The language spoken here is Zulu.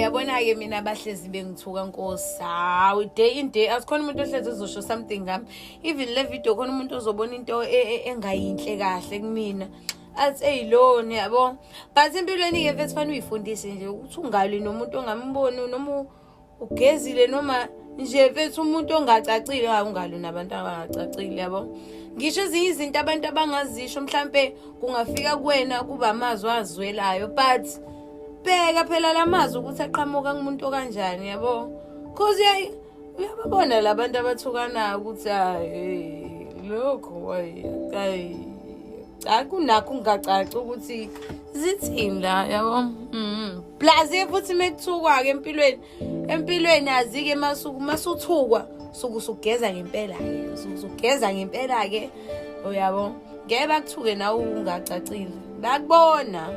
Yabona-ke mina abahlezi bengithuka, nkosi. Hawu, day in, day out, khona umuntu ohlezi ezosho something ngami. Even le video, khona umuntu ozobona into engayinhle kahle kumina, athi, "Eyi, lona," yabo. But empilweni-ke, mfethu, fanele uyifundise nje ukuthi ungalwi nomuntu ongamboni, noma ugezile noma nje, mfethu, umuntu ongacacile. Hayi, ungalwi nabantu abangacacile, yabo. Ngisho ezinye izinto abantu abangazisho, mhlampe kungafika kuwena kuba amazwi azwelayo, but bheka phela la mazwi ukuthi aqhamuka kumuntu okanjani, yabo, 'cause uyababona la bantu abathukanayo ukuthi hayi, lokho, hayi, hayi, akunakho kungacaci ukuthi zithini la, yabo. Plus futhi mekuthukwa-ke empilweni azike masuku masuthukwa, suke usugeza ngempela-ke, usuke usugeza ngempela-ke, uyabo. Ngeke bakuthuke nawe ungacacile, bakubona.